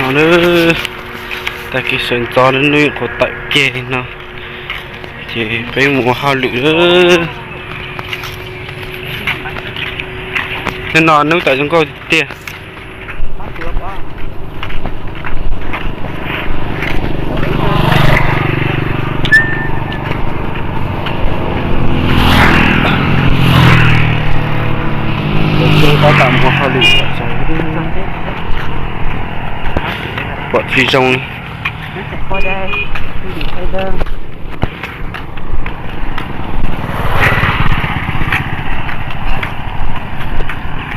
No na, tag kis sawv ntxov hnub nyoog qhuav tawm ceg no, ces peb mus ua hauj lwm. Hnub no hnub tawm zoo nkauj tiag. Tab tom mus hauj lwm, pom tsis zoo li.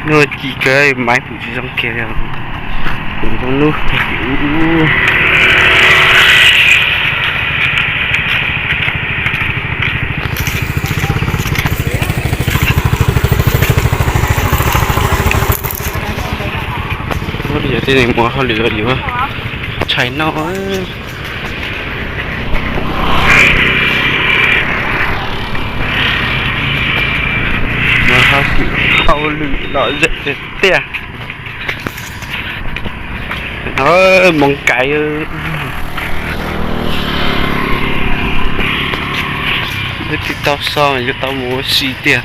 Nuj ci kawg, maiv pum tsis zoo kiag li, pum zoo nub. Yog tej neeg mus hauj lwm yuav tshais noj. Mus hauj lwm lom zem tiag tiag. Moos kaiv, twb tsis tau so yuav tau mus ua si tiag.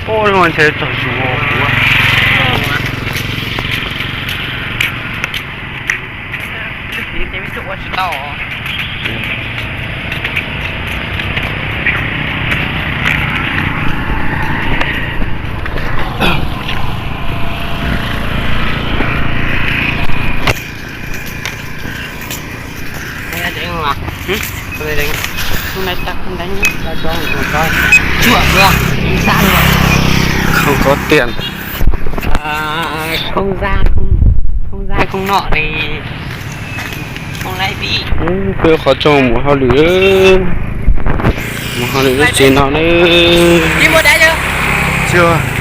Ua ntshe txog zus kuv. Không có tiền. Không, không ra, không, không ra, không nọ thì không lãi phí. Peb qhov rooj mus hauj lwm, mus hauj lwm lub tsev no na. Tsis